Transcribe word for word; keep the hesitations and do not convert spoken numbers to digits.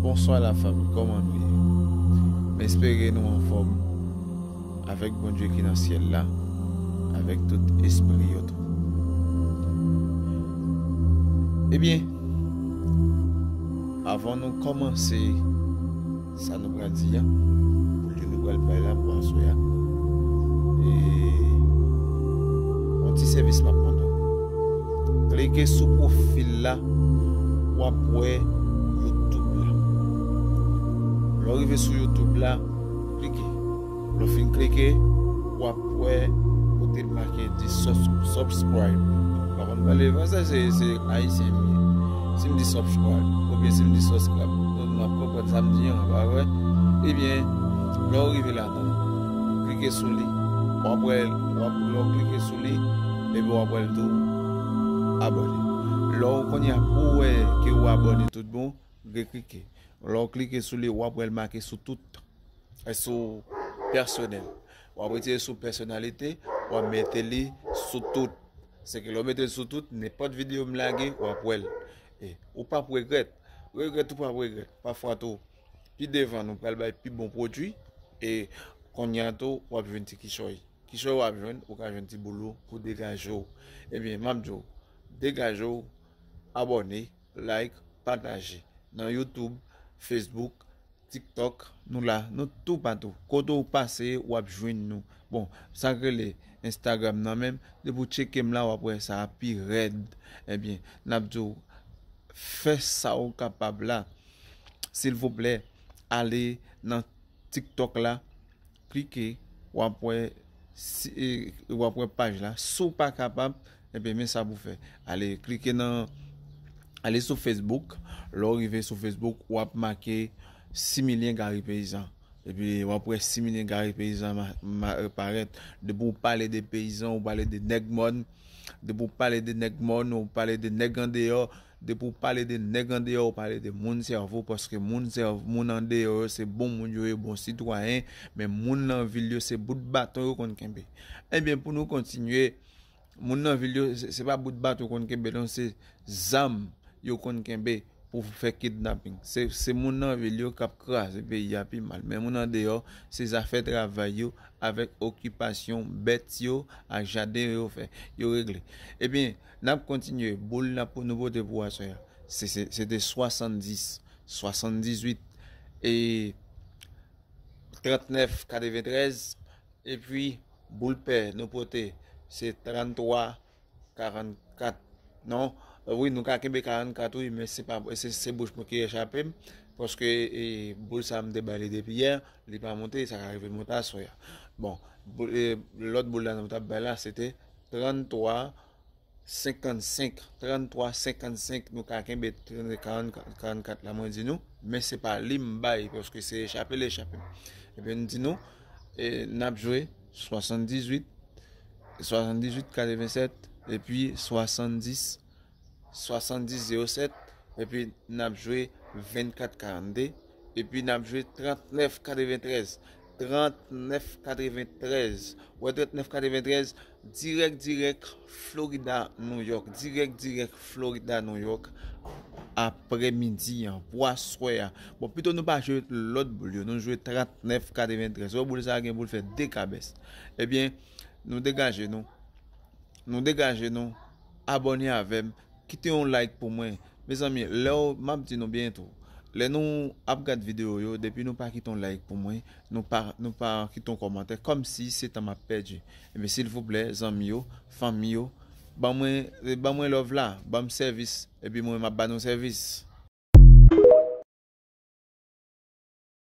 Bonswa la fanmi, kòman nou ye? M espere nou anfòm avèk Bondye ki nan syèl la, avèk tout espri yo tou. Ebyen, avan nou kòmanse sa nou pral di a, pou li nou pral bay la pou aswè a, e yon ti sèvis m ap mande w. Klike sou pwofil la, w ap wè YouTube la. Lè w rive sou YouTube la, klike. Lè w fin klike, w ap wè kote l make di sus- subscribe. Pa konn pale fransè, se, se ayisyen m ye. Si m di subscribe, oubyen si m di subscribe, nou, nou ap konprann sa m di an, pa vre? Ebyen, lè w rive ladan, klike sou li, w ap wè, w ap, lè w klike sou li, epi w ap wè l di w abòne. Lè w kounye a pou w wè ke w abòne tout bon, reklike. Lè w klike sou li, w ap wè l make sou tout, e sou pèsonèl. W ap retire sou pèsonalite, w ap mete li sou tout. Se ke lè w mete l sou tout, nenpòt videyo m lage, w ap wè l. E ou p ap regrèt. Regrèt ou p ap regrèt. Pafwa tou, pi devan nou pral bay pi bon pwodui. E kounye a tou, w ap jwenn ti kichòy. Kichòy w ap jwenn, ou ka jwenn ti boul ou pou degaje w. Ebyen, m ap di w, degaje w, abòne, like, pataje. Nan YouTube, Facebook, TikTok, nou la, nou toupatou. Kote w pase, w ap jwenn nou. Bon, sa k rele Instagram nan menm, depi w tcheke m la, w ap wè sa pi rèd. Ebyen, n ap di w, fè sa w kapab la. Silvouplè, ale nan TikTok la, klike, w ap wè, si, e, w ap wè paj la. Si w pa kapab, ebyen, men sa pou w fè. Ale klike nan, ale sou Facebook. Lè w rive sou Facebook, w ap make Similyen Gary Peyizan. Epi w ap wè Similyen Gary Peyizan ma, ma, parèt. Depi w pale de peyizan, ou pale de nèg mòn. Depi w pale de nèg mòn, ou pale de nèg andeyò. Depi w pale de nèg andeyò, ou pale de moun sèvo, paske moun sèvo, moun andeyò yo se bon moun yo ye, bon sitwayen, men moun nan vil yo se bout baton yo konn kenbe. Ebyen, pou nou kontinye, moun nan vil yo, se, se pa bout baton yo konn kenbe, non, se zam yo konn kenbe pou fè kidnaping. Se, se moun nan vil yo k ap kraze peyi a pi mal. Men moun andeyò, se zafè travay yo avèk okipasyon bèt yo ak jaden yo fè, yo regle. Ebyen, n ap kontinye. Boul n ap, nou pote pou aswè a. Se, se, se te swasanndis, swasanndizuit e trannèf katreventrèz. Epi, boul pè nou pote, se tranntwa karannkat. Non, wi, nou ka kenbe karannkat, wi, men se pa, se, se bouch mwen ki echape m, paske, e, boul sa a m te bay li depi yè, li pa monte, sa ka rive l monte aswè a. Bon, boul, e, lòt boul la nou t ap bay la, se te tranntwa senkannsenk, tranntwa senkannsenk, nou ka kenbe karannkat, karannkat la, mwen di nou, men se pa li m bay, paske se echape l echape m. Epi, nou di nou, e, n ap jwe swasanndizuit, swasanndizuit katrevensèt, epi swasanndis, swasanndis zewo sèt, epi n ap jwe vennkat karannde, epi n ap jwe trannèf katreventrèz. Trannèf katreventrèz. Wè, trannèf katreventrèz, dirèk, dirèk, Florida, New York. Dirèk, dirèk, Florida, New York. Aprèmidi an, pou aswè a. Bon, pito nou pa jwe lòt boul yo, nou jwe trannèf katreventrèz. Wè, boul sa a gen pou l fè de kabès. Ebyen, nou degaje nou. Nou degaje nou. Abòne avè m. Kite yon like pou mwen. Mezanmi, lè w, m ap di nou byen tou. Lè nou ap gad videyo yo, depi nou pa kite yon like pou mwen, nou pa, nou pa kite yon kòmantè, kòmsi se tan m ap pèdi. Ebyen, silvouplè, zanmi yo, fanmi yo, ban mwen, ban mwen love la, ban m sèvis, epi mwen, m ap ba nou sèvis.